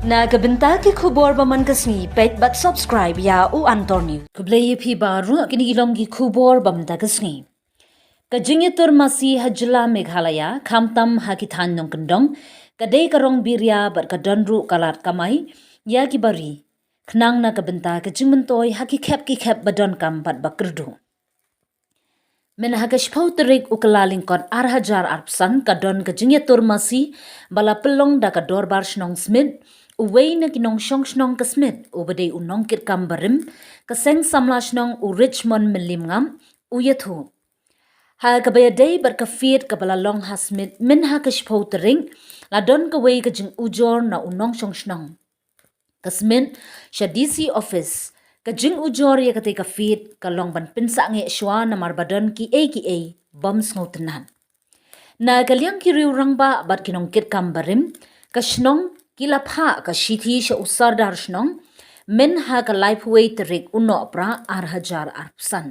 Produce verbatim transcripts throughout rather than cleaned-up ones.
Na ka bynta ki khubor ba man ka sngi, peit bad subscribe ïa u Antor News. Khublei ïa phi baroh, kine ki long ki khubor ba man ka sngi. Ka jingïatur masi ha jylla Meghalaya, khamtam ha ki thaiñ nongkyndong, ka dei ka rong biria bad ka don ruh ka lad kamai ïa ki bari, khnang na ka bynta ka jingmyntoi ha ki khep ki khep ba donkam bad ba kyrduh. Mynha ka shiphew tarik u Kyllalyngkot ar hajar arphew san ka don ka jingïatur masi ba la pynlong da ka Dorbar Shnong Smit, uwei na ki nongshong shnong ka Smit, uba dei u nongkitkam barim ka seng samla shnong u Richmond Mylliemngap, u ïathuh. Ha kaba ïadei bad ka fied kaba la long ha Smit mynha ka shiphew tarik, la don kawei ka jingujor na u nongshong shnong ka Smit sha D C office. Ka jingujor ïa katei ka fied ka long ban pynsangeh shuwa namar ba don kiei kiei bym sngewtynnat. Na ka liang ki riew rangbah bad ki nongkitkam barim ka shnong, ki la phah ka shithi sha u Sordar Shnong mynha ka laiphew wei tarik u Nohprah ar hajar arphew san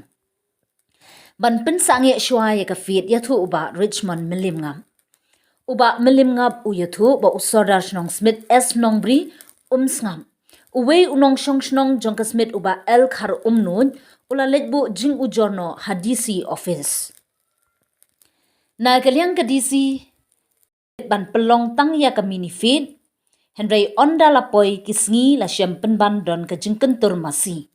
ban pynsangeh shuwa ïa ka fied, ïathuh u Bah Richmond Mylliemngap. U Bah Mylliemngap u ïathuh ba u Sordar Shnong Smit S Nongbri um sngap. Uwei u nongshong shnong jong ka Smit u Bah L Kharumnuid u la leit buh jingujor noh ha D C office. Na ka liang ka D C ban pynlong tang ïa ka mini fied, hynrei ynda la poi ki sngi la shem pynban don ka jingkyntur masi.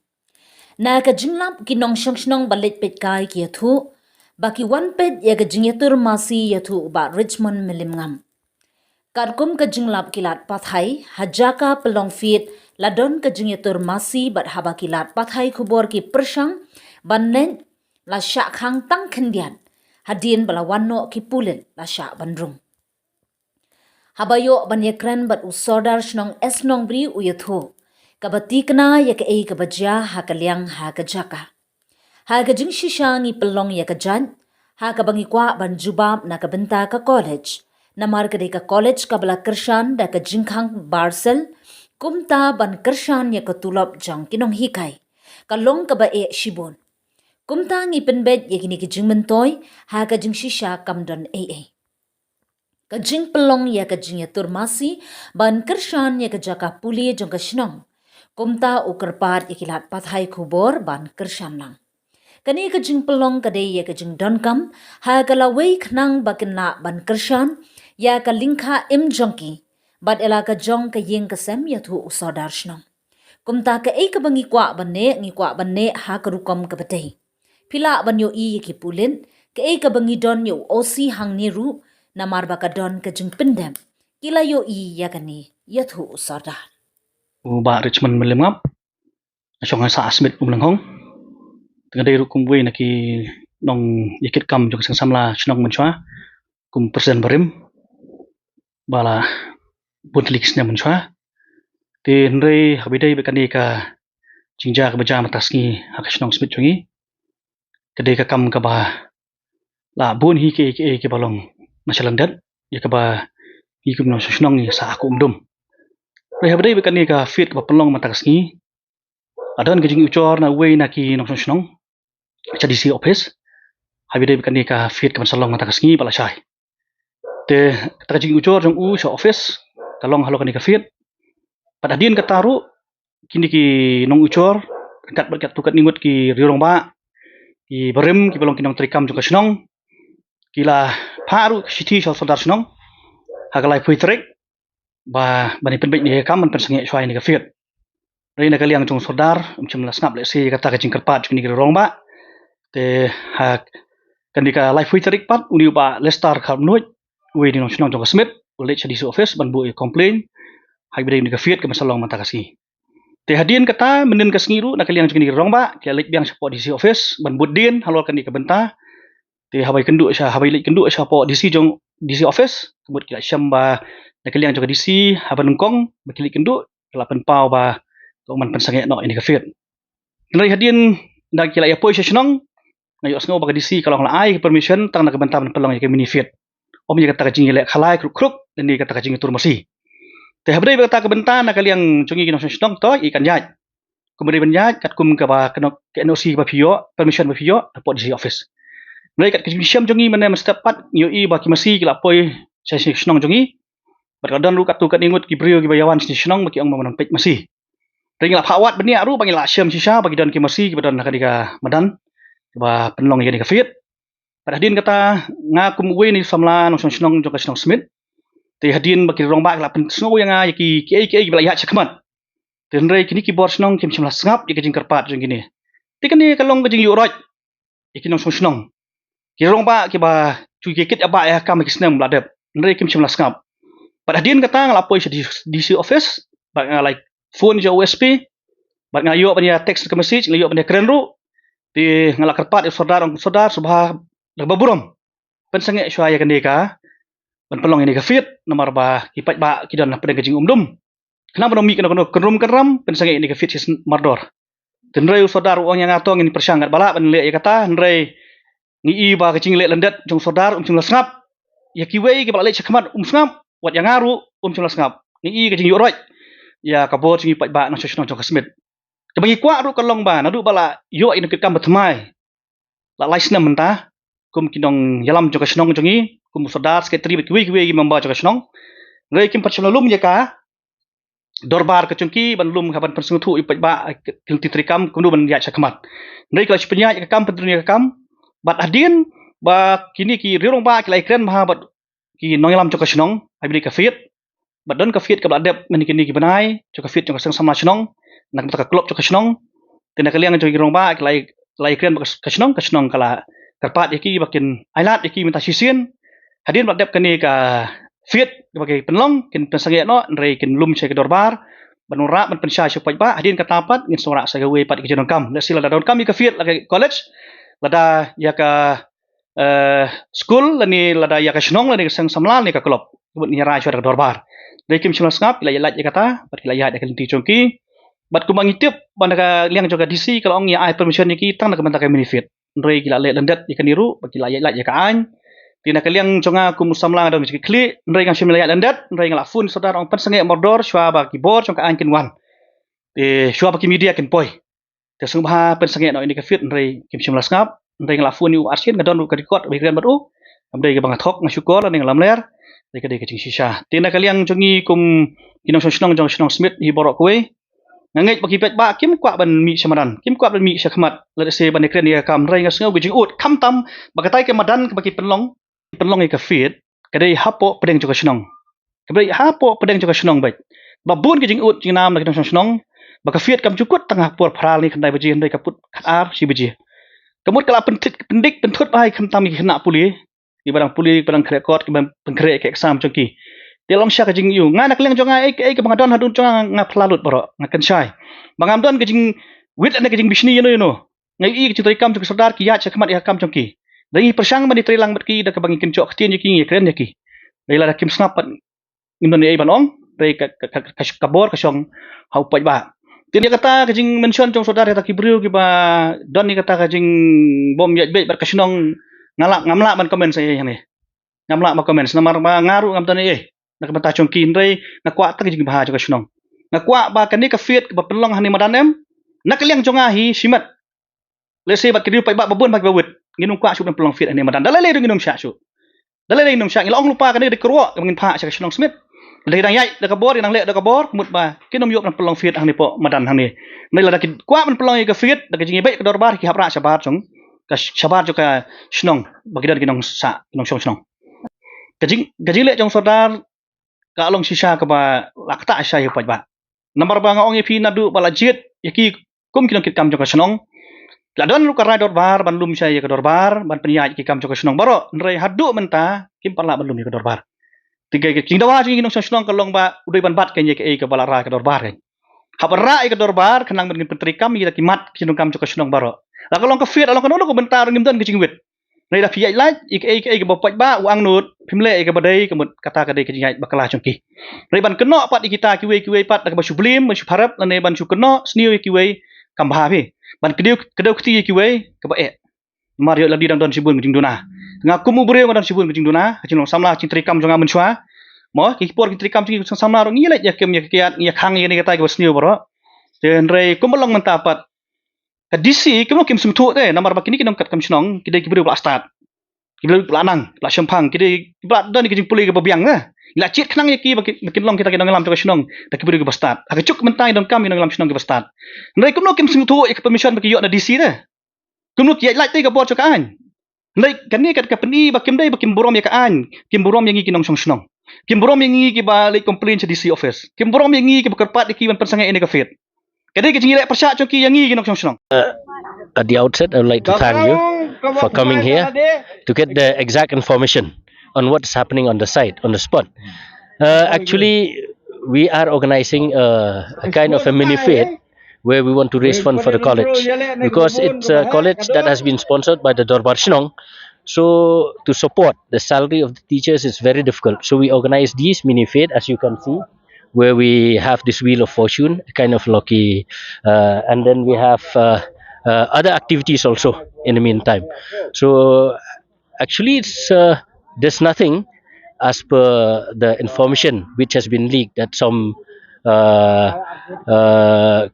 Na ka jinglap ki nongshong shnong ba leit peit kai ki ïathuh ba ki wan peit ïa ka jingïatur masi, ïathuh u Bah Richmond Mylliemngap. Katkum ka jinglap ki lad pathai, ha jaka pynlong fied la don ka jingïatur masi bad haba ki lad pathai khubor ki pyrshang ban leit, la shah khang tang khyndiat, hadien ba la wan noh ki pulit la shah ban rung. Haba ïoh ban ïakren bad u Sordar Shnong S Nongbri u ïathuh, kaba tikna ïa kaei kaba jia ha ka liang ha ka jaka. Ha ka jingshisha ngi pynlong ïa ka jait ha kaba ngi kwah ban jubab na ka bynta ka college, namar ka dei ka college kaba la kyrshan da ka jingkhang bar sel, kumta ban kyrshan ïa ka tulop jong ki nonghikai ka long kaba eh shibun. Kumta ngi pynbeit ïa kine ki jingmyntoi, ha ka jingshisha kam don ei ei. Ka jingpynlong ïa ka jingïatur masi ban kyrshan ïa ka jaka pule jong ka shnong, kumta u kyrpad ïa ki lad pathai khubor ban kyrshan lang. Kane ka jingpynlong ka dei ïa ka jingdonkam ha ka lawei khnang ba kin lah ban kyrshan ïa ka lyngkha im jong ki bad ïa la ka jong ka ïing ka sem, ïathuh u Sordar Shnong. Kumta kaei kaba ngi kwah ban neh, ngi kwah ban neh ha ka rukom kaba dei. Phi lah ban ïohi ïa ki pulit, kaei kaba ngi don ïa u O C hangne ruh, namar ba ka don ka jingpyndep. Ki la ïohi ïa kane, ïathuh u Sordar. U Bah Richmond Mylliemngap, nga shong ha Sah Smit, Umlynghong. Te nga dei ruh kum uwei na ki nongïakitkam jong ka seng samla shnong mynshuwa, kum president barim ba la bun tylli ki snem mynshuwa. Te hynrei haba ïadei bad kane ka jingjia kaba jia mynta ka sngi ha ka shnong Smit jong ngi, ka dei ka kam kaba la bun hi kiei kiei kiba long na shalyndet ïa kaba ngi kum nongshong shnong ngi sah kum dum. Hynrei haba ïadei bad kane ka fied kaba pynlong mynta ka sngi, la don ka jingujor na uwei na ki nongshong shnong sha D C office. Haba ïadei bad kane ka fied kaba sa long mynta ka sngi ba la shai, te kata ka jingujor jong u sha office ka long halor kane ka fied. Bad hadien kata ruh kine ki nongujor, kat bad katto katne ngut ki riew rangbah, ki barim kiba long ki nongtrei kam jong ka shnong, ki la phah ruh ka shithi sha u Sordar Shnong ha ka laiphew tarik ba ban pynbeit ïa ka kam ban pynsangeh shuwa ïa kane ka fied. Hynrei na ka liang jong u Sordar um shym la sngap lehse ïa kata ka jingkyrpad jong kine ki riew rangbah. Te ha kane ka laiphew tarik pat, une u Bah Lester Kharumnuid, uwei na ki nongshong shnong jong ka Smit, u leit sha D C office ban buh ïa ka complain haba ïadei bad kane ka fied kaba sa long mynta ka sngi. Te hadien kata, mynhynnin ka sngi ruh, na ka liang jong kine ki riew rangbah ki la leit biang shapoh D C office ban bud dien halor kane ka bynta. Te haba ïakynduh sha, haba ïaleit kynduh shapoh D C jong, D C office, ka mut ki la shem ba na ka liang jong ka D C haba nyngkong ba ki leit kynduh, ki la pynpaw ba to ngin pynsangeh noh ïa kane ka fied. Hynrei hadien ba ki la ïapoi sha shnong, nga ïohsngew ba ka D C ka la ong la ai ka permission tang na ka bynta ban pynlong ïa ka mini fied. Ym ïa kata ka jingïaleh khalai khruk khruk lane kata ka jingïatur masi. Te haba ïadei bad kata ka bynta, na ka liang jong ngi ki nongshong shnong to ïa kan ïaid. Kumba dei ban ïaid katkum kaba ka N O C ba phi ïoh, permission ba phi ïoh hapoh D C office. Hynrei kat ka jingshem jong ngi mynne mynstep pat, ngi ïohi ba ki masi ki la poi sha shnong jong ngi. Bad ka don ruh katto katne ngut ki briew kiba ïawan sha shnong ba ki ong ba madan peit masi. Te ngi la phah wad bniah ruh ba ngi la shem shisha ba ki don ki masi kiba don ha kane ka madan, ba pynlong ïa kane ka field. Bad hadien kata, nga kum uwei na ki samla nongshong shnong jong ka shnong Smit, te hadien ba ki rangbah ki la pynsngew ïa nga ïa ki, kiei kiei kiba la ïaid shakhmat, te hynrei kine ki bor shnong kim shym la sngap ïa ka jingkyrpad jong kine. Te kane ka long ka jingïuh roit ïa ki nongshong shnong. Ki rangbah kiba ju ïa kit ïa ba ïa ka kam ïa ki snem ba la dep, hynrei kim shym la sngap. Bad hadien kata nga la poi sha D C office, bad nga la phone sha O S P, bad nga la ïoh ban ïa text ka message, nga la ïoh ban ïa kren ruh. Te nga la kyrpad ïa u sordar, ong sordar, sngewbha da kaba burom, pynsangeh shuwa ïa kane ka, ban pynlong ïa kane ka field, namar ba ki paidbah ki don hapdeng ka jingumdum. Khnang ban ym mih kano kano kynrum kynram, pynsangeh ïa kane ka field shisien mardor. Te hynrei u sordar u ong ïa nga, to ngin pyrshang katba lah ban leh ïa kata, hynrei ngi i ba ka jingleh lyndet jong u sordar um shym la sngap. Ïa kiwei kiba la leit shakhmat um sngap, wat ïa nga ruh um shym la sngap. Ngi i ka jingïuh roit ïa ka bor jong ngi paidbah nongshong shnong jong ka Smit. Kaba ngi kwah ruh ka long ba naduh ba la ïoh ïa kane ka kam ba thymmai, la lai snem mynta, kum ki nongïalam jong ka shnong jong ngi, kum u sordar, sekretari bad kiwei kiwei ki member jong ka shnong, hynrei kim pat shym la lum ïa ka dorbar ka jong ki ban lum ha ban pynsngewthuh ïa u paidbah ki lynti treikam kumno ban ïaid shakhmat. Hynrei ki la shu pynïaid ïa ka kam, pyntrei ïa ka kam. Bad hadien ba kine ki riew rangbah ki la ïakren bha bad ki nongïalam jong ka shnong ha kane ka field, bad don ka field kaba la dep mynne kine ki bnai jong ka field jong ka seng samla shnong, na ka bynta ka club jong ka shnong. Te na ka liang jong ki rangbah ki la, la ïakren bad ka shnong, ka shnong ka la kyrpad ïa ki ba kin ailad ïa ki mynta shisien. Hadien ba la dep kane ka field ba ki pynlong, kin pynsangeh noh, hynrei kin lum sha ka dorbar ban wanrah ban pynshai sha u paidbah. Hadien kata pat ngin sa wanrah sa kawei pat ka jingdonkam, lehse lada donkam ïa ka field la ka college, lada ïa ka eh, skul lane lada ïa ka shnong lane ka seng samla lane ka club, mut ngi rai shuwa da ka dorbar. Hynrei kim shym la sngap, ki la ïaid lait ïa kata, bad ki la ïaid ïa ka lynti jong ki. Bad kumba ngi tip ba na ka liang jong ka D C ka la ong ïa ai permission ïa ki tang na ka bynta ka mini field. Hynrei ki la leh lyndet ïa kane ruh, bad ki la ïaid lait ïa ka aiñ. Te na ka liang jong nga kum u samla nga don ka jingkitkhlieh, hynrei nga shym la ïaid lyndet, hynrei nga la phone sordar ong pynsangeh mardor shuwa ba ki bor jong ka aiñ kin wan, te shuwa ba ki media kin poi. Te sngewbha pynsangeh noh ïa kane ka field, hynrei kim shym la sngap. Hynrei nga la phone ïa u arsien, nga don ruh ka record ba ïakren bad u. Kam dei kaba nga thok, nga shukor lane nga lamler. Te ka dei ka jingshisha. Te na ka liang jong ngi kum ki nongshong shnong jong ka shnong Smit hi baroh kawei, nga ngeit ba ki paidbah kim kwah ban mih sha madan, kim kwah ban mih shakhmat, lehse ban ïakren ïa ka kam, hynrei nga sngew ka jingud, khamtam ba katai ka madan kaba ki pynlong, pynlong ïa ka field, ka dei hapoh pdeng jong ka shnong. Ka dei hapoh pdeng jong ka shnong beit. Ba bun ka jingud jingnam na ki nongshong shnong ba ka field kam ju kut tang ha por phra lane khyndai baje, hynrei ka put khatar shi baje. Ka mut ka la pynthut, pyndik pynthut bha ïa ki khamtam ïa ki khynnah pule, kiba dang pule, kiba dang khreh kot, kiba pynkhreh ïa ka exam jong ki. Te long shisha ka jingïohi. Nga na ka liang jong nga, ei, ei kaba nga don haduh jong nga, nga phylla lut baroh, nga kynshai. Ba ngam don ka jingwit lane ka jingbishni ïano ïano. Nga ïohi ka jingtrei kam jong ki sordar, ki ïaid shakhmat ïa ka kam jong ki. Da ngi pyrshang ban ïatrei lang bad ki da kaba ngi kynjoh ktien ïa ki, ngi ïakren ïa ki. Dei lada kim sngap pat ngim don ei ei ban ong, dei ka, ka, ka, ka, ka bor ka shong ha u paidbah. Te ïa kata ka jingmention jong u sordar ïa kita ki briew kiba don ïa kata ka jingbym ïaid beit bad ka shnong, nga lah, ngam lah ban comment sa ei ei hangne. Ngam lah ban comment namar ba nga ruh ngam don ei ei na ka bynta jong ki, hynrei nga kwah tang ka jingbha jong ka shnong. Nga kwah ba kane ka field kaba pynlong hangne madan em, na ka liang jong nga hi shimet, lehse bad ki riew paidbah ba bun bha kiba wit, ngin ym kwah shuh ban pynlong field hangne madan. Da lei lei ruh ngin ym shah shuh. Da lei lei ngin ym shah. Ngi la ong lypa kane ka dei ka kyrwoh kaba ngin phah sha ka shnong Smit. Lada ki dang ïaid da ka bor, ki dang leh da ka bor, ka mut ba kin ym ïoh ban pynlong field hangne hapoh madan hangne. Hynrei lada ki kwah ban pynlong ïa ka field da ka jingïabeit ka dorbar, ki hap rah shabar jong ka, shabar jong ka shnong ba ki don ki nongsah, ki nongshong shnong. Ka jing, ka jingleh jong u sordar ka long shisha kaba la ktah shisha ïa u paidbah. Namar ba nga ong ïa phi, naduh ba la jied ïa ki kum ki nongkitkam jong ka shnong, la don ruh ka rai dorbar ban lum shisha ïa ka dorbar, ban pynïaid ïa ki kam jong ka shnong baroh, hynrei haduh mynta kim pat lah ban lum ïa ka dorbar. Te ka jingdawa jong ngi ki nongshong shnong ka long ba u dei ban bat kane ïa kaei kaba la rai ka dorbar kane. Hap rah ïa ka dorbar khnang ban kin pyntrei kam ïa ki mat ki nongkam jong ka shnong baroh. La ka long ka field, la long kano kano ka bynta ruh ngim don ka jingwit. Hynrei lada phi ïaid lait ïa kaei kaei kaba u paidbah u angnud, phim leh ïa kaba dei, ka mut kata ka dei ka jingïaid bakla jong ki. Hynrei ban kynnoh pat ïa kita kiwei kiwei pat da kaba shu blame, ban shu pharap lane ban shu kynnoh sniew ïa kiwei kam bha phi. Ban kdew, kdew kti ïa kiwei kaba eh. Namar ïoh lade dang don shibun ka jingduna. Nga kum u briew nga don shibun ka jingduna ha ka jinglong samla, ka jingtrei kam jong nga mynshuwa. Mo, ki por ki trei kam jong ngi ki samla ruh ngi leit ïa kem ïa kiad, ngi ïa khang ïa kane kata kiba sniew baroh. Te hynrei kumba long mynta pat, ka D C kumno kim sngewthuh te, namar ba kine ki nongkitkam shnong ki dei ki briew ba la stad. Ki la nang, la shemphang, ki dei, ki la don ki jingpule kiba biang, eh. La jied khnang ïa ki ba ki, ba kin long kita ki nongïalam jong ka shnong, da ki briew kiba stad. Ha ka juk mynta ngi donkam ïa nongïalam shnong kiba stad. Hynrei kumno kim sngewthuh ïa ka permission ba ki ïoh na D C te. Kumno ki ïaid lait te ka bor jong ka aiñ. Hynrei kane ka, ka pyni ba kim dei ba kim burom ïa ka aiñ, kim burom ïa ngi ki nongshong shnong. Kim burom ïa ngi kiba leit complain sha D C office. Kim burom ïa ngi kiba kyrpad ïa ki ban pynsangeh ïa ka field. Ka dei ka jingïaleh pyrshah jong ki ïa ngi ki nongshong shnong. At the outset, I would like to thank you for coming here to get the exact information on what's happening on the site, on the spot. Uh, actually, we are organizing a, a kind of a mini fair where we want to raise fund for the college, because it's a college that has been sponsored by the Dorbar Shnong. So to support the salary of the teachers is very difficult. So we organize these mini fair, as you can see, where we have this wheel of fortune, kind of lucky, uh, and then we have uh, uh, other activities also in the meantime. So actually, it's uh, there's nothing as per the information which has been leaked, that some uh, uh,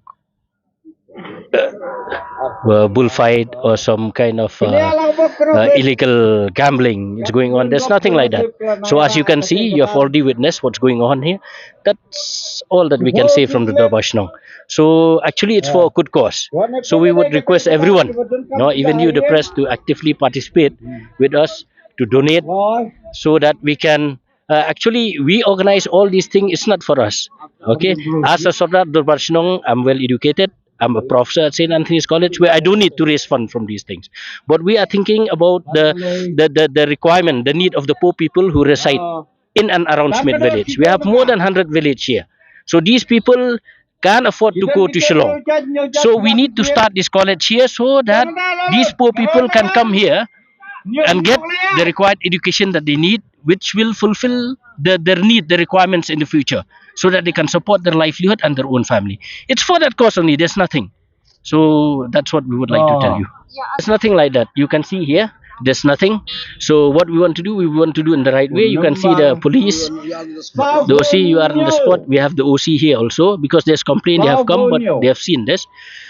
uh, bullfight or some kind of uh, uh, illegal gambling is going on. There's nothing like that. So as you can see, you have already witnessed what's going on here. That's all that we can say from the Dorbar Shnong. So actually, it's for a good cause. So we would request everyone, no, even you, the press, to actively participate with us to donate, so that we can uh, actually, we organize all these things. It's not for us. Okay, as a Sordar Dorbar Shnong, I'm well educated. I'm a professor at Saint Anthony's College, where I don't need to raise fund from these things. But we are thinking about the the, the, the requirement, the need of the poor people who reside in and around Smit Village. We have more than hundred village here. So these people can't afford to go to Shillong. So we need to start this college here so that these poor people can come here and get the required education that they need, which will fulfill the, their need, the requirements in the future, so that they can support their livelihood and their own family. It's for that cause only, there's nothing. So that's what we would like to tell you. There's nothing like that. You can see here, there's nothing. So what we want to do, we want to do in the right way. You can see the police, the O C, you are on the spot. We have the O C here also, because there's complaint, they have come, but they have seen this.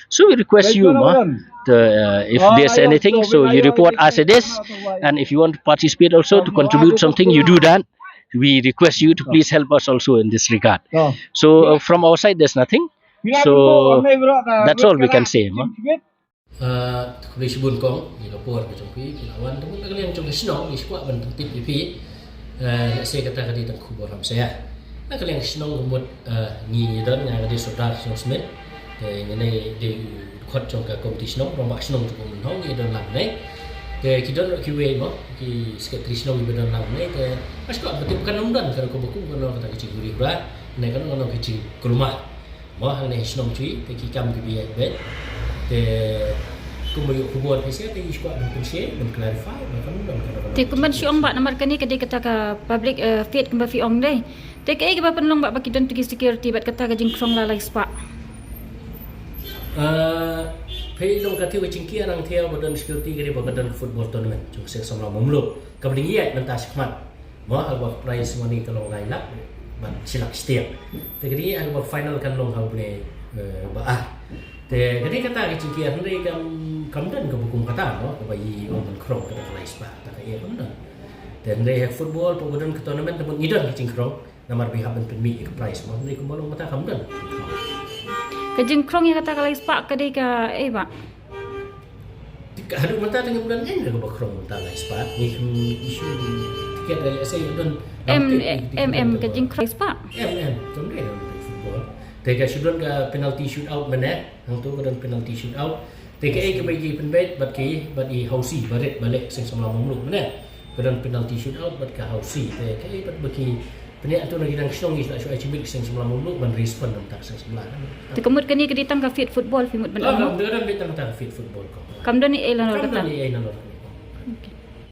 So we request you, ma, the, uh, if there's anything, so you report as it is. And if you want to participate also to contribute something, you do that. We request you to please help us also in this regard. So uh, from our side, there's nothing. So that's all we can say, ma. Uh, khublei shibun kong, ïa ka por ka jong phi, phi la wan, te mut na ka liang jong ka shnong, ngi shu kwah ban pyntip ïa phi. Uh, ïa se kata ka dei tang khubor ham sha. Na ka liang shnong ka mut, uh, ngi don, nga ka dei sordar shnong Smit. Te ngi nei dei khot jong ka komiti shnong, rangbah shnong jong ka Umhynhong, ngi don lang nei. Te ki don kiwei mo, ki sekretari shnong kiba don lang nei, te nga shu kwah ban pyntip, kan ym don kano kaba kum kano kata ka jingkuri bra, ne kano kano ka jingkulmar. Mo hangne ha shnong Chui, te ki kam kiba ïaid beit. Te kumba ïoh khubor phi sha, te ngi shu kwah ban pynshai, ban clarify, ban kam, ban kam. Te kumban shu ong bah, namar kane ka dei kata ka public, eh, faith kumba phi ong dei. Te kaei kaba pynlong bah ba ki don tu ki security bad kata ka jingkhrong la lai spah? Eh, phi long ka thiew ka jingkiar, nang thiew ba don security ka dei ba ka don football tournament jong ka seng samla Mawmluh. Kaba dang ïaid mynta shakhmat. Mo, ha kaba prize money ka long lai lak bad shi lak shiteng. Te ka dei ha kaba final kan long ha u bnai, eh, ba ar. Te ka dei kata ka jingkiar, hynrei kam, kam don kaba kum kata mo, kaba ïoh ban khrong kata ka lai spah, kata ka ïa kam don. Te hynrei ha football pat ba don ka tournament, te mut ngi don ka jingkhrong, namar ba hap ban pynmih ïa ka prize mo, hynrei kumba long mynta kam don. Ka jingkhrong ïa kata ka lai spah ka dei kaei bah? Te ka haduh mynta te ngim don ei ei kaba khrong mynta lai spah. Ngi, ngi shu tiket da lehse don. Em, em, em, ka jingkhrong lai spah. Em, em, kam dei don football. Te ka shu don ka penalty shootout mynne, hangto ka don penalty shootout. Te kaei kaba ki pynbeit bad ki, bad i Hausi, barit ba leh seng samla Mawmluh mynne. Ka don penalty shootout bad ka Hausi. Te kaei bad ba ki Pynïaid to na ki nongshong ngi shu ai shibit ki seng samla Mawmluh ban respond na ka bynta ka seng samla kan. Te ka mut kane ka dei tang ka field football phi mut ban ong? Ka dei tang ka field football ko. Kam don ei ei lanor kata. Kam don ei ei lanor kata.